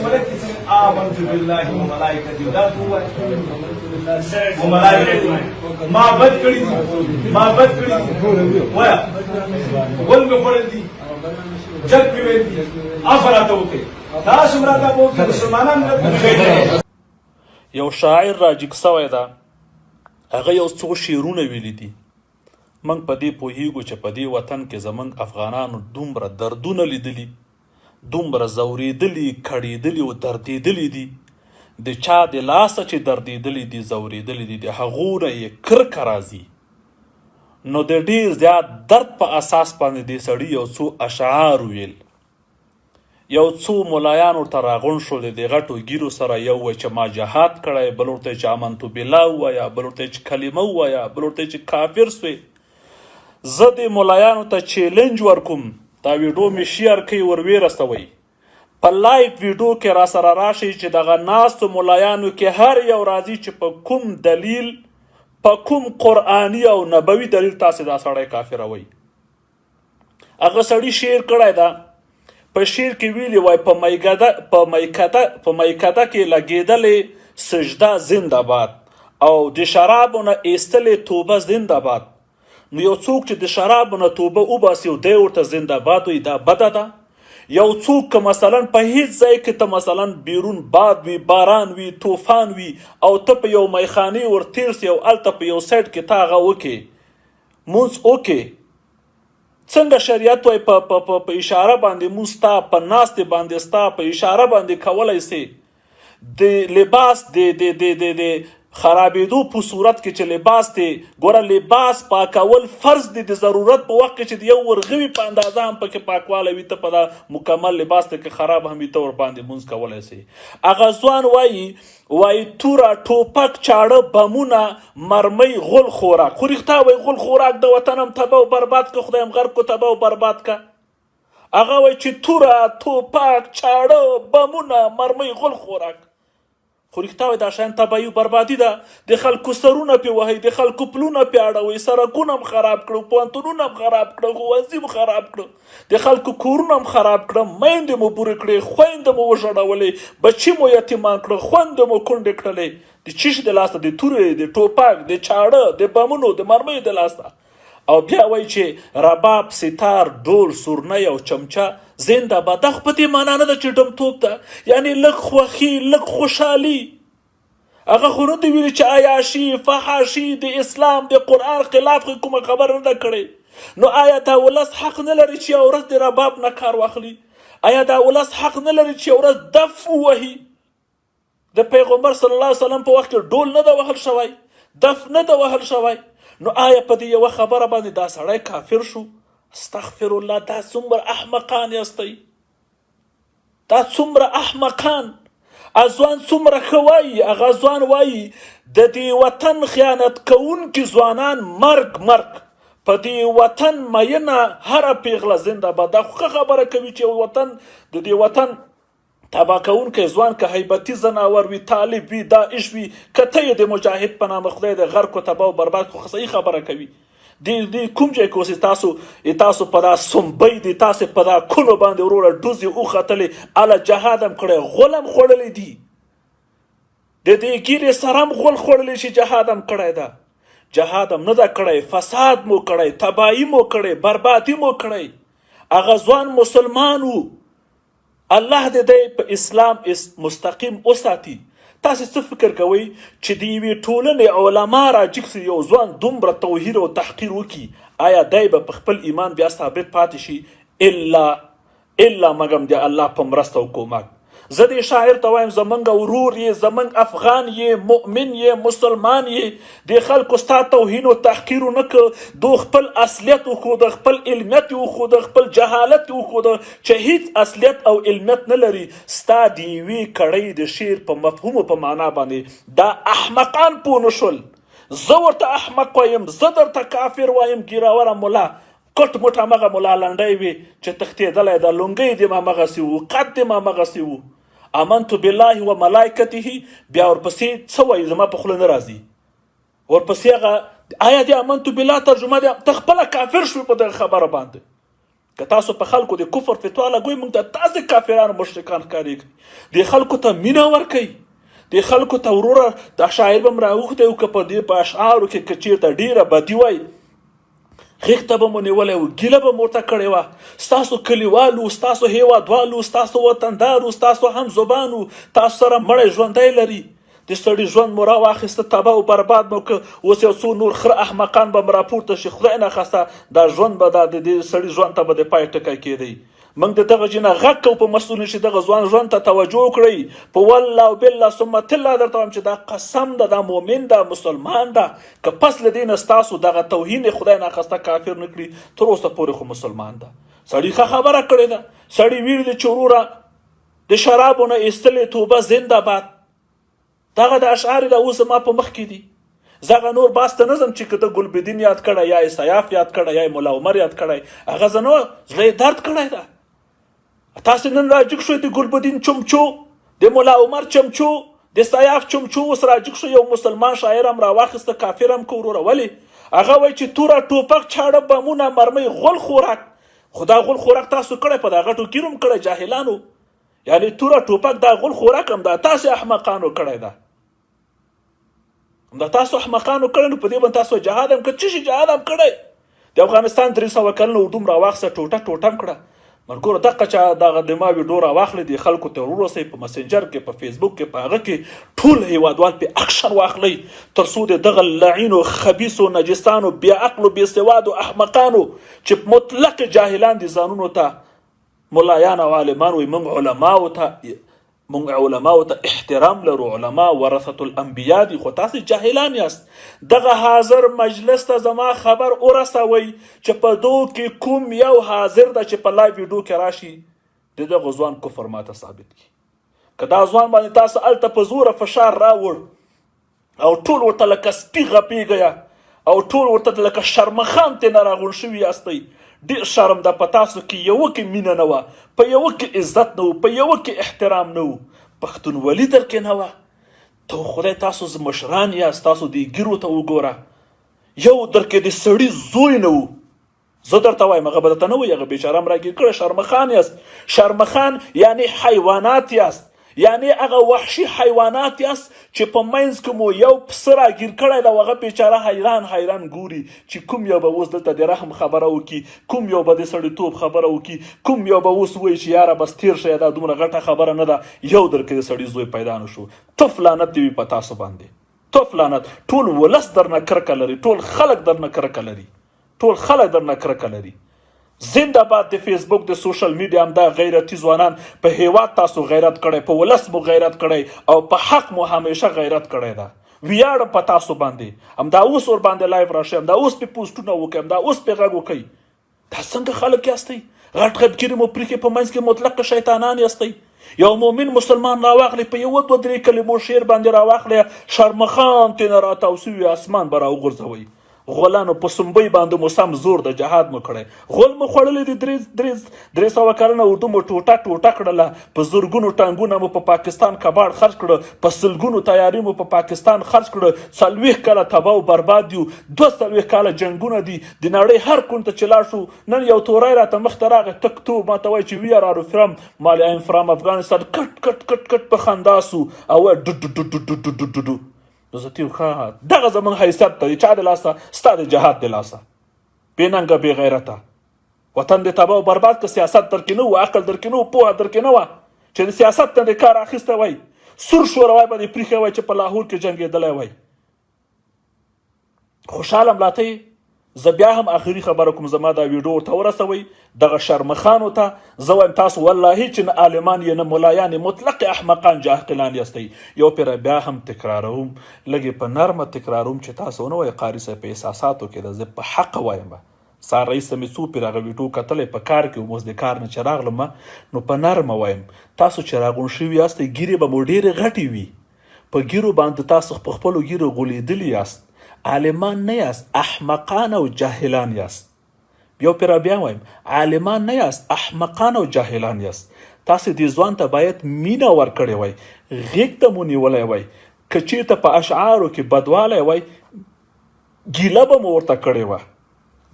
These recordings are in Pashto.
ملک کې څنګه آمنت بالله و ملائکته دا تو وای و ملائکته ما بد کړی دي، ما بد کړی دي، وایا غول مې خوړل دي، جګ مې ویل دي، افراته وکړي تاسو راته په مسلمانان نه. یو شاعر راجیګ سوی ده، هغه یو څو شعرونه ویلي دي. موږ په دې پوهیږو چې په دې وطن کې زموږ افغانانو دومره دردونه لیدلي، دومره ځورېدلي، کړېدلي او دردېدلي دي، د چا د لاسه چې دردېدلي دي، ځورېدلي دي، د هغو نه یې کرکه راځي. نو د ډېر زیات درد په اساس باندې دې سړي یو څو اشعار وویل. یو څو ملایان ورته راغونډ شول، د دې غټو ږیرو سره، یو وایي چې ما جهاد کړی، بل ورته چې امنتو بالله ووایه، بل ورته چې کلمه ووایه، بل ورته چې کافر سوې. زه دې ملایانو ته چیلنج ورکوم، دا ویډیو مې شیر کړئ ور ویې رسوئ، په لایف ویډیو کې راسره راشئ چې دغه ناستو ملایانو کې هر یو راځي چې په کوم دلیل، په کوم قرآني او نبوي دلیل تاسې دا سړی کافروئ. هغه سړي شعر کړی ده، په شعر کې ویلي وای په میکده په میکده په میکده کې لګېدلې سجده زنده باد او د شرابو نه ایستلې توبه زنده باد. نو یو څوک چې د شرابو نه توبه وباسي او دی ورته زنده باد وایي، دا بده ده؟ یو څوک که مثلا په هیڅ ځای کې ته مثلا بیرون باد وي، باران وي، طوفان وي او ته په یو میخانې ور تېر سې او هلته په یو سایډ کې ته هغه وکې، مونځ وکې، څنګه شریعت وای په په په په اشاره باندې مونځ ستا په ناستې باندې ستا په اشاره باندې کولای سي. د لباس د د د د د خرابېدو په صورت کې چې لباس دی، ګوره لباس پاکول فرض دی د ضرورت په وخت کې چې د یو ورغوي په اندازه هم پکې پاکوالی وي، ته په دا مکمل لباس ته که خراب هم وي ته ورباندې مونځ کولای سي. هغه ځوان وایي، وایي توره، ټوپک، چاړه، بمونه، مرمۍ، غول خوراک. خو رښتا وایي غول خوراک د وطن هم تباه او برباد که، خدای هم غرق کو، تباه او برباد که. هغه وایي چې توره، ټوپک، چاړه، بمونه، مرمۍ، غول خوراک. خو رښتا وایي دا شیان تباهي او بربادي ده. د خلکو سرونه پې وهئ، د خلکو پلونه پې اړوئ، سړکونه هم خراب کړو، پوهنتونونه هم خراب کړو، ښوونځي هم خراب کړو، د خلکو کورونه هم خراب کړه، میندې مو بورې کړې، خویندې مو وژړولې، بچي مو یتیمان کړه، خوندې مو کونډې کړلې. د چیش د لاسه؟ د تورې، د ټوپک، د چاړه، د بمونو، د مرمیو د لاسه. او بیا وایي چې رباب، ستار، ډول، سورنی او چمچه زنده باد. دا خو په دې معنا نه ده چې ډمتوب ده، یعنې لږ خوښي، لږ خوشحالي. هغه خو نه دی ویلي چې عیاشي، فحاشي، د اسلام د قرآن خلاف خو کومه خبره نه ده کړې. نو آیا دا ولس حق نه لري چې یوه ورځ د رباب نه کار واخلي؟ آیا دا ولس حق نه لري چې یوه ورځ دف ووهي؟ د پیغمبر صلی الله علیه وسلم په وخت کې ډول نه ده وهل شوی، دف نه ده وهل شوی. نو آیا په دې یوه خبره باندې دا سړی کافر شو؟ استغفر الله، دا څومره احمقان یاستئ، دا څومره احمقان. ځوان څومره ښه وایي، هغه ځوان وایي د دې وطن خیانت کوونکي ځوانان مرګ مرګ، په دې وطن مینه هره پیغله زنده باد. دا خو ښه خبره کوي چې وطن د دې وطن تباه کوونکی ځوان که هیبتي ځناور وي، طالب وي، داعش وي، که ته یې د مجاهد په نامه، خدای دې غرق و تباه او برباد کړي، خو صحیح خبره کوي. دې دې کوم ځای کې اوسې تاسو؟ تاسو په دا سمبۍ دي، تاسو په دا کونو باندې وروره ډوزې وختلې، اله جهاد هم کړی، غول هم خوړلی دي، د دې ږیرې سره هم غول خوړلی چې جهاد هم کړی ده. جهاد هم نه ده کړی، فساد مو کړی، تباهي مو کړی، بربادي مو کړی. هغه ځوان مسلمان وو، الله دې دی په اسلام مستقیم وساتي. تاسو څه فکر کوئ چې د یوې ټولنې علما راجګ سي، یو ځوان دومره توهین او تحقیر وکړي، آیا دی به په خپل ایمان بیا ثابت پاتې شي؟ الا الا مګم د الله په مرسته او کومک. زه دې شاعر ته وایم، زمونږ ورور یې، زمونږ افغان یې، مؤمن یې، مسلمان یې، دې خلکو ستا توهین او تحقیر ونه کړ، دو خپل اصلیت وښوده، خپل علمیت یې وښوده، خپل جهالت یې وښوده چې هیڅ اصلیت او علمیت نه لري. ستا د یوې کړۍ د شعر په مفهوم او په معنا باندې دا احمقان پوه نه شول. زه ورته احمق وایم، زه درته کافر وایم، ږیروره ملا، کټ مټ همغه ملا لنډی وي چې تښتېدلی ده، لونګۍ دې همغسې وو، قد دې همغسې وو. امنت بالله و ملائکته، بیا ورپسې څه وایي زما په خوله نه راځي. ورپسې هغه آیا د امنت بالله ترجمه ده؟ ته خپله کافر شوې په دغه خبره باندې. که تاسو په خلکو د کفر فتوا لګوئ، موږ ته تاسې کافران او مشرکان ښکارېږئ. دې خلکو ته مینه ورکئ، دې خلکو ته وروره دا شاعر به هم راوښتی و، که په دې په اشعارو کې که چېرته ډېره بدي وای، غېږ ته به مو نیولی و، ګیله به مو ورته کړې وه. ستاسو کلیوالو، ستاسو هېوادوالو، ستاسو وطندارو، ستاسو هم زبانو تاسو سره مړی ژوندی لري. د سړي ژوند مو راواخیسته، تباه او برباد مو که. اوس یو څو نور خره احمقان به هم راپورته شي، خدای نخواسته دا ژوند به دا د دې سړي ژوند ته به د پای ټکی کېدی. موږ د دغه جنه غږ کوو په مسؤلینو چې دغه ځوان ژوند ته توجه وکړئ. په والله او بالله ثم تالله درته وایم چې دا قسم ده، دا مؤمن ده، مسلمان ده، که پس له دې نه ستاسو دغه توهین خدای ناخواسته کافر نه کړي، تر اوسه پورې خو مسلمان ده. سړي ښه خبره کړې ده، سړي ویلي دي چې وروره د شرابو نه ایستلې توبه زنده باد. دغه د اشعار دا اوس زما په مخ کې دي. زه هغه نور باس ته نه ځم چې که ده ګلبدین یاد کړی یا یې سیاف یاد کړی یا یې ملا عمر یاد کړی، هغه زه نه زړه یې درد کړی ده. تاسې نن راجګ شوئ د ګلبدین چمچو، د ملا عمر چمچو، د سیاف چمچو، اوس راجګ شوئ یو مسلمان شاعر هم راواخیسته کافر هم که وروره. ولې هغه وایي چې توره ټوپک چاړه بمونه مرمۍ غول خوراک، خو دا غول خوراک تاسو کړی، په دا غټو ګیرو هم کړی جاهلانو. یعنی توره ټوپک دا غول خوراک هم دا تاسو احمقانو کړی ده، دا تاسو احمقانو کړی. نو په دې باندې تاسو جهاد هم کړی، څه شي جهاد هم کړی؟ د افغانستان 300 کلنه اردو هم راواخیسته، ټوټه ټوټه هم کړه. ملګرو دقه چا دغه د ما ویډیو راواخلئ، د خلکو ته ورورسئ، په مسنجر کې، په فیسبوک کې، په هغه کې ټول هیوادوال پې اکشن واخلئ، تر څو د دغه لعینو خبیثو نجسانو بې عقلو بې سوادو احمقانو چې مطلق جاهلان دي ځانونو ته ملایان او عالمان وي. موږ علماو ته احترام لرو، علما ورثه الانبیا دي، خو تاسو جاهلان یاست. دغه حاضر مجلس ته زما خبر ورسوئ چې په دو کې کوم یو حاضر ده چې په لایو ویډیو کې راشي د دغه ځوان کفر ماته ثابت کړي. که دا ځوان باندې تاسو هلته په زوره فشار راوړ او ټول ورته لکه سپي غپېږئ او ټول ورته لکه شرمخان ترې نه راغونډ شوي یاستئ، ډېر شرم ده. په تاسو کې یوه کې مینه نه وه، په یوه کې عزت نه و، په یوه کې احترام نه و، پښتونولي در کې نه وه. ته خدای تاسو مشران یاست، تاسو دې ږیرو ته وګوره، یو در کې د سړي زوی نه و. زه درته وایم هغه به درته نه وایي، هغه بیچاره هم راګیر کړی. شرمخان یاست، شرمخان یعنی حیوانات یاست، یعنی هغه وحشي حیوانات یاست چې په منځ کې مو یو پسه راګیر کړی ده او هغه بیچاره حیران حیران ګوري چې کوم یو به اوس دلته د رحم خبره وکړي، کوم یو به د سړیتوب خبره وکړي، کوم یو به اوس وایي چې یاره بس تیر شه، دا دومره غټه خبره نه ده. یو در کې د سړي زوی پیدا نه شو. تف لعنت دې وي په تاسو باندې، تف لعنت. ټول ولس درنه کرکه لري، ټول خلک درنه کرکه لري، ټول خلک درنه کرکه لري. زنده باد د فیسبوک د سوشل میډیا همدا غیرتی ځوانان. په هیواد تاسو غیرت کړی، په ولس مو غیرت کړی او په حق مو همیشه غیرت کړی ده. ویاړم په تاسو باندې. همدا اوس ور باندې لایو راشئ، همدا اوس په پوسټونه وکړئ، همدا اوس په غږ وکړئ. دا څنګه خلک یاستئ؟ غټ غټ ږیرې مو پریښې، په منځ کې مطلق شیطانان یاستئ. یو مؤمن مسلمان راواخلئ، په یوه دوه درې کلمو شعر باندې راواخلئ، شرمخان ترېنه راتاو سوي اسمان به راوغورځوئ. غولانو په سمبۍ باندې مو سم زور د جهاد مو کړی، غول مو خوړلی دي، 300 کلنه اردو مو ټوټه ټوټه کړله، په زرګونو ټانګونه مو په پاکستان کباړ خرڅ کړه، په سلګونو تیاري مو په پاکستان خرڅ کړه. 40 کاله تباه او برباد یو، 42 کاله جنګونه دي، د نړۍ هر کونج ته چې لاړ شو. نن یو توری راته مخته راغی، تک تور، ماته وایي چې وی ار ار فرام مال ایم فرام افغانستان. کټ کټ کټ کټ په خندا سو او وایي ډو ډو ډو ډو ډو ډو ډو ډو. نو زه تیر ښه دغه زمونږ حیثیت ته چا د لاسه؟ ستا د جهاد د لاسه. بې ننګه بې غیرته وطن دې تباه او برباد که. سیاست در کې نه و، عقل در کې نه و، پوهه در کې نه وه چې د سیاست نه دې کار اخیستی وای، سور شوروی به دې پریښی وای چې په لاهور کې جنګېدلی وای. خوشحاله ملاته یې. زه بیا هم اخري خبره کوم، زما دا ویډیو ورته ورسوئ دغه شرمخانو ته. زه وایم تاسو والله چې نه عالمان یې نه ملایان یې، مطلق احمقان جاهلان یاستئ. یو پیره بیا هم تکراروم، لږ یې په نرمه تکراروم چې تاسو ونه وایئ قاري صاحب په احساساتو کې ده. زه په حقه وایم. سار رئیس ته مې څو پیره هغه ویډیو کتلی، په کار کې وم، اوس د کار نه چې راغلم نو په نرمه وایم. تاسو چې راغونډ شوي یاستئ ږیرې به مو ډېرې غټې وي، په ږیرو باندې تاسو په خپلو ږیرو غولېدلي یاست، عالمان نه یاست، احمقان او جاهلان یاست. یو پیرا بیا وایم، عالمان نه یاست، احمقان او جاهلان یاست. تاسو دې ځوان ته باید مینه ورکړې وای، غېږ ته مو نیولی وای، که چیرته په اشعارو کې بدوالی وای ګیله به مو ورته کړې وه.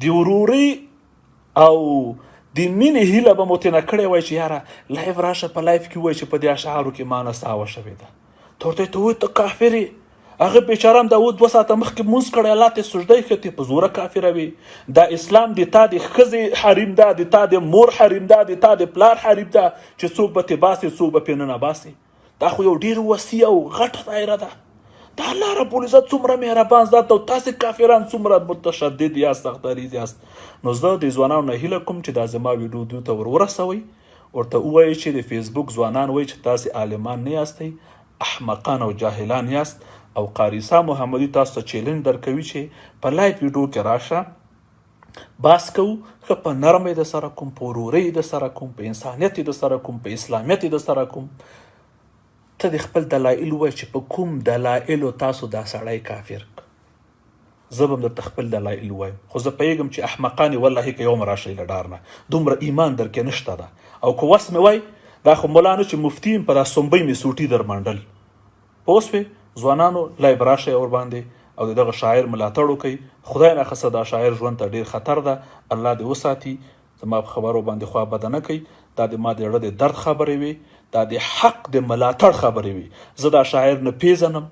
د ورورۍ او د د مینې هیله به مو ترېنه کړې وای چې یاره live راشه په live کې ووایه چې په دې اشعارو کې ما نه سهوه شوې ده. ته ورته ته وایې ته کافر یې. هغه بیچاره هم دا و 2 ساعته مخکې مونځ کړی، الله ته سجده یې ښه، په زوره کافروي. دا اسلام د تا د ښځې حریم ده، د تا د مور حریم ده، د تا د پلار حریم ده چې څوک به تې باسي، څوک به پې نه باسي. دا خو یو ډیر وسیع او غټه دایره ده. دا الله رب العزت څومره مهربان ذات او تاسو کافران څومره متشدد یا سخت دریځ یاست. نو زه د ځوانانو نه هیله کوم چې دا زما ویډیو دوی ته ور ورسوئ، ورته ووایئ چې د فیسبوک ځوانان وایي چې تاسو عالمان نه یاستئ، احمقان او جاهلان یاست، او قاري عیسی محمدي تاسو ته چیلنج درکوي چې په live ویډیو کې راشه باس کوو، ښه په نرمه یې د سره کوم، په ورورۍ یې د سره کوم، په انسانیت یې د سره کوم، په اسلامیت یې د سره کوم. ته د خپل دلایل ووایه چې په کوم دلایلو تاسو دا سړی کافر کړ. زه به هم درته خپل دلایل ووایم، خو زه پوهېږم چې احمقان یې، والله که یو هم راشئ له ډار نه دومره ایمان درکې نشته ده. او که وس مې وای، دا خو ملا نه چې مفتي یم، په دا سومبۍ مې سوټي در منډل. پوه شوې؟ ځوانانو live راشئ ورباندې او د دغه شاعر ملاتړ وکړئ. خدای نه خسته دا شاعر ژوند ته ډیر خطر ده، الله دې وساتي. زما په خبرو باندې خوا بده نه کوي، دا د ما د زړه د درد خبرې وي، دا د حق د ملاتړ خبرې وي. زه دا شاعر نه پیژنم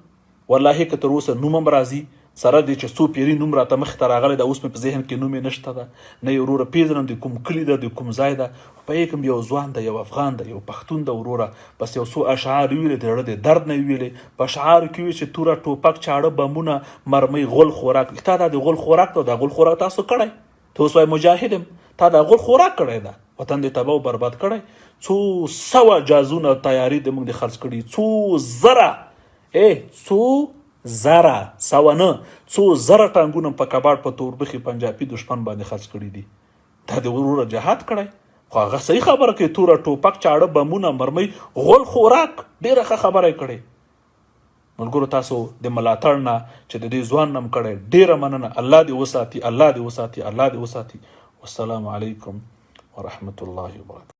والله که تر اوسه نوم هم راځي، سره دې چې څو پیری نوم راته مخې ته راغلی دا اوس مې په ذهن کې نوم یې نشته ده، نه یې وروره پیژنم د کوم کلي ده، د کوم ځای ده، خو پوهېږم یو ځوان ده، یو افغان ده، یو پښتون ده وروره. بس یو څو اشعار یې ویلې، د زړه د درد نه یې ویلې. په اشعارو کې ویل چې توره، ټوپک، چاړه، بمونه، مرمۍ، غول خوراک. تا دا د غول خوراک ده، دا غول خوراک تاسو کړی، ته اوس وایې مجاهد یم، تا دا غول خوراک کړی ده، وطن دې تباه او برباد کړی. څو سوه جازونه تیاري دې موږ دې خرڅ کړي، څو زره، ای څو زره، سوه نه، څو زره ټانګونه په کباړ په توربخي پنجابي دشمن باندې خرڅ کړي دي. دا دې وروره جهاد کړی؟ خو هغه صحیح خبره کوي، توره، ټوپک، چاړه، بمونه، مرمۍ، غول خوراک، ډېره ښه خبره یې کړې. ملګرو تاسو د ملاتړ نه چې د دې ځوان نم کړی ډېره مننه. الله دې وساتي، الله دې وساتي، الله دې وساتي. والسلام علیکم ورحمت الله وبرکاته.